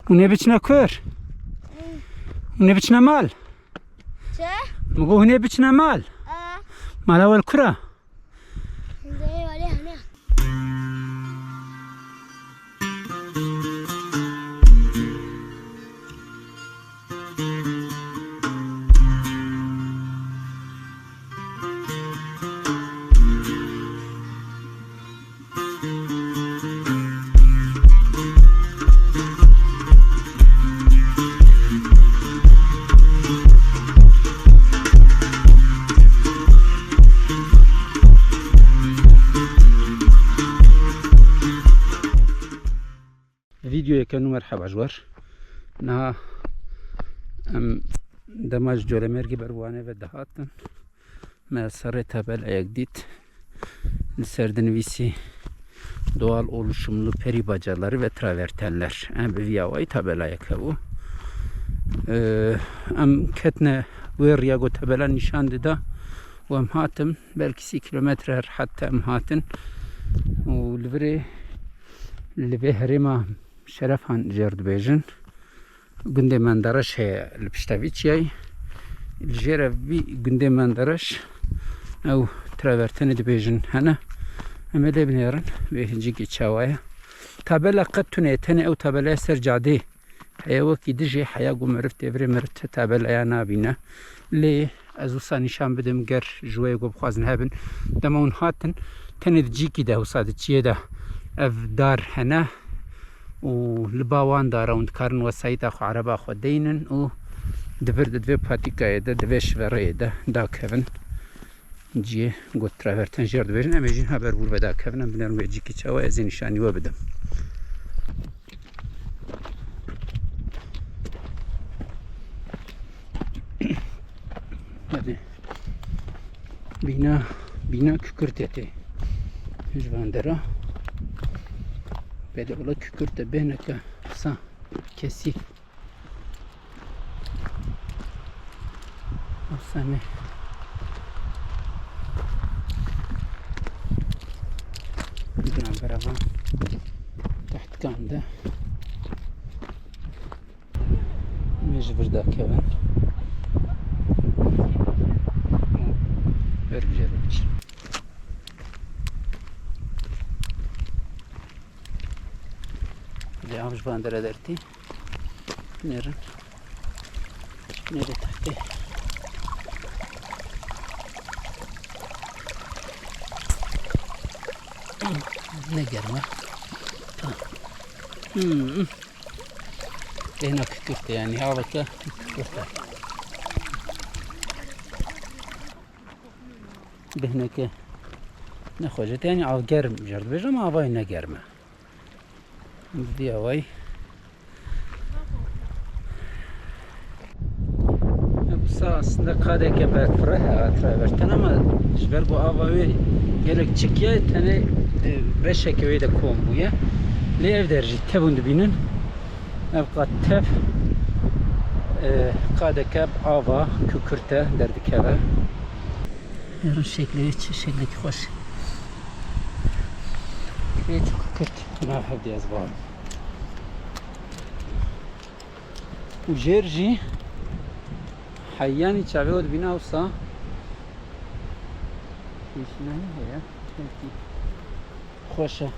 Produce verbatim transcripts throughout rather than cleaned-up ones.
Hûn ê biçine kur? Hûn ê biçine mal? Çi? Min got hûn ê biçine mal. Aa. Mala we li kur e? Hûn ê were hene. Vîdeoyeke nû, merheba ji we re. Niha em dema ji Colemêrgê ber Wanê ve dihatin, me serê tabelayek dît. Li ser dinivîsî doğal oluşumlu peri bacaları ve travertenler. Em bi vî awayî tabelayek hebû. Ee, em ketine wê riya ku tabela nîşan dida û em hatin, belkî sî kilometre rehet em hatin. Û li virê, li vê herêma Şerefan jê re dibêjin. Gundê Mendereş heye li pişta vî çiyayî. Li jêre vî gundê Mendereş ew travertenê dibêjin hene. Em ê lê binêrin, vê hincikî çawa ye. Tabela qet tune ye, tenê ew tabelaya ser cadê heye, wekî dijê heya ku meriv tê virê meriv ti tabelaya nabîne. Lê ez wisa nîşan bidim, ger ji we yê ku bixwazin hebin. Dema hûn hatin, tenê di cîkî de, wisa di çiyê de ev dar hene û li ba wan dara hûn dikarin wesayîta xwe, ereba xwe deynin û di vir de, di vê patîkayê de, di vê şivereyê de dakevin. Ciyê got traverten jê re dibêjin, em ê jî niha ber wir ve dakevin, em binêrin wê cîkî çawa, ez ê nîşanî we bidim. Hadi. Bîna, bîna kükürt e tê. Ji van dera. Belê wala kükürt e, bêhneke sa kesîf. Aslında ne? Bina beraber tahtikan de. Em ê ji vir dakevin. Ber bi jê re biçin. Lê av ji van dera dertî. Nêrin. Nêrê tahtê. Ne germ e. Hmm. Bêhna kikirte, yanî aveke kikirte. Bêhneke nexweş e, yanî av germ jê re dibêjin, ama avayê ne germ e. Bi vî awayî. Wisa aslında qadeke berfireh e, hatina berfireh, ama ji ber ku ava wê gelek çik e, tenê, e, beşeke wê de kom bûye. Lê ev der jî tevûn dibînin. Ev qat tev, e, qadeke ava kukurt e, derdikeve. Herin şeklê wê çi şeklekî xweş. Wê çi kukurt nav hevdî ez barim. Û jêr jî heyanî çavê we dibîne wisa. Pêşînayî heye. Belkî xweş e.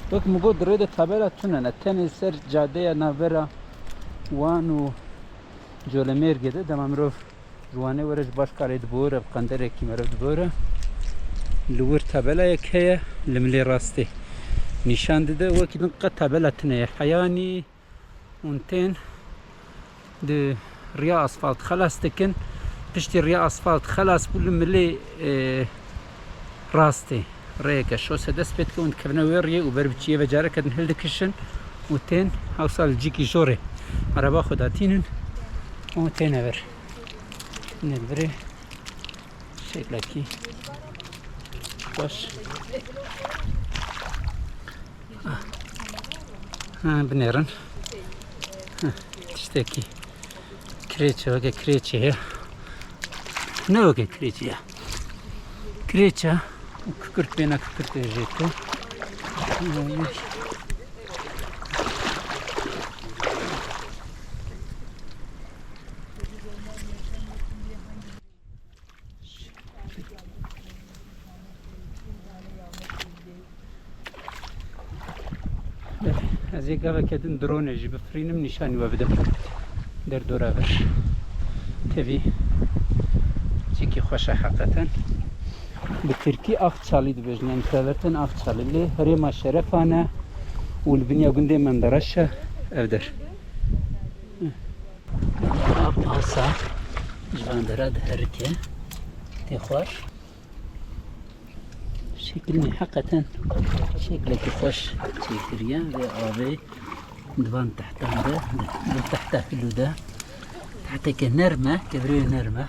Wek min got, di rê de tabela tune ne. Tenê ser cadeya navbera Wan û Colemêrgê de, dema mirov ji Wanê were, ji Başkalê dibore, bi qenderekî meriv dibore. Li wir tabelayek heye, li milê rastê nîşan dide. Wekî din qet tabela tune ye. Heyanî hûn tên di riya asfalt xelas dikin. Piştî riya asfalt xelas bû, li milê, e, rastê rêyeke şose dest pê dike, hûn dikevine wê riyê û ber bi çiyê ve careke din hildikişin û tên hewsa li cîkî jorê ereba xwe datînin û têne vir. Nêvirê şeklekî xweş. Ha, binêrin. Ha, tiştekî kirêçe, weke kirêçe ye. Ne weke kirêçe ye. Kirêçe, kukurt bêhna kukurt e jê ku. Belê, ez ê gaveke din drone jî bifirînim, nîşanî we bidim. Derdora vir. Tevî cîkî xweş e heqeten. Bi tirkî Akçalî dibêjin, yanî Treverten Akçalî. Lê herêma Şerefan e û li biniya gundê Mendereş e ev der. Av pasa ji van dera diherike. Tê xwar. Şekilî heqeten şeklekî xweş çêkiriye. Vê avê di van tehtan de, di tehta hilû de. Tehteke nerm e, kevirê nerm e.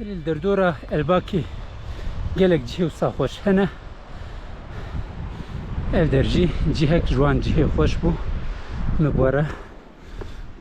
Belê li derdora Elbakê gelek cihê wisa xweş hene. Ev der jî cihek ji wan cihê xweş bû. Min bi we re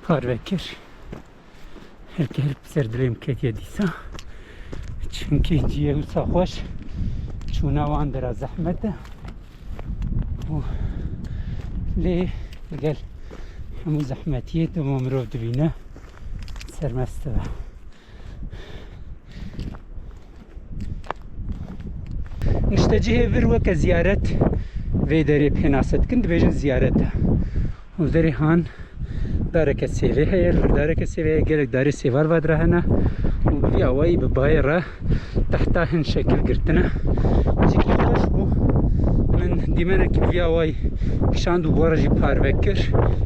parve kir. Her kê her bi ser dilê min ketiye dîsa. Çimkî cihê wisa xweş, çûna wan dera zehmet e. Û Lê digel hemû zehmetiyê dema mirov dibîne sermest dibe. Niştecihê vir weke ziyaret vê derê pênase dikin, dibêjin ziyaret e. Û derê han dareke sêvê heye, li vir dareke sêvê heye, gelek darê sêvar vadira hene û bi vî awayî bi bayê re tehta hin şekil girtine. Cîkî xweş bû. Min dîmenekî bi vî awayî kişand û bi we re jî parve kir.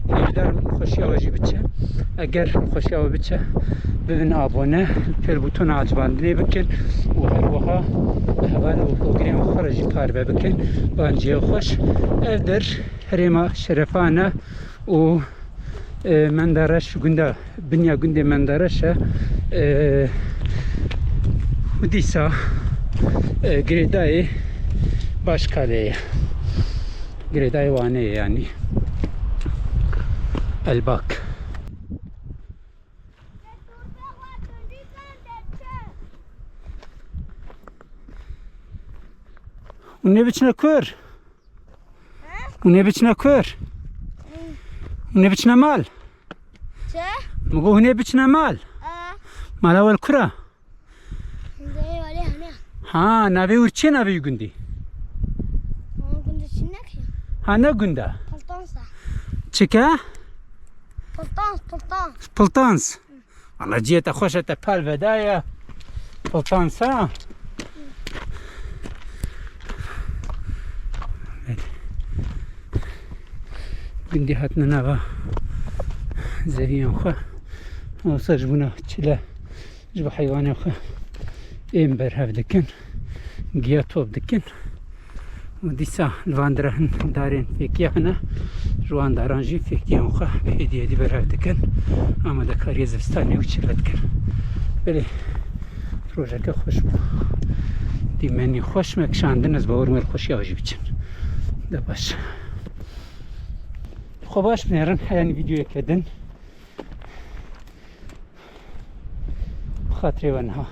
Hêvîdar im xweşiya we jî biçe. Eger xweşiya we biçe, bibin abone, pêl bûtona acibandinê bikin û her wiha bi heval û hogirên xwe re jî parve bikin. Banciyê xweş. Ev der herêma Şerefan e û, e, Mendereş gunda, binya gundê Mendereş e. E, û dîsa, e, girêdayê Başkalê ye. Girêdayê Wanê ye yanî. Elbak. Hûn ê biçine kur? He? Hûn ê biçine kur? Hûn ê biçine mal? Çi? Min got hûn ê biçine mal? E. Mala we li kur e? Hindê wale hene. Ha, navê wir çi ye navê wî gundî? Ama gundî çi ne ki? Ha, ne gund e? Pultans e. Çik e? Pultans, Pultans. Pultans. Ana ciyê te xweş e, te pal vedaye. Pultans ha. Gundî hatine nava zeviyan xwe. Olsa ji bona çile, ji bo heywanên xwe êm berhev dikin. Giya top dikin. Û dîsa li van dira hin darên fêkiya hene. Ji wan daran jî fêkiyên xwe bi hêdî hêdî berhev dikin. Amadekariyê zivistanê û çile dikin. Belê, rojeke xweş bû. Dîmenî xweş me kişandin, ez bawer me li xweşiya jî biçin. De baş. Xwe baş binêrin, heyanî vîdeoyeke din. Bi xatirê we niha.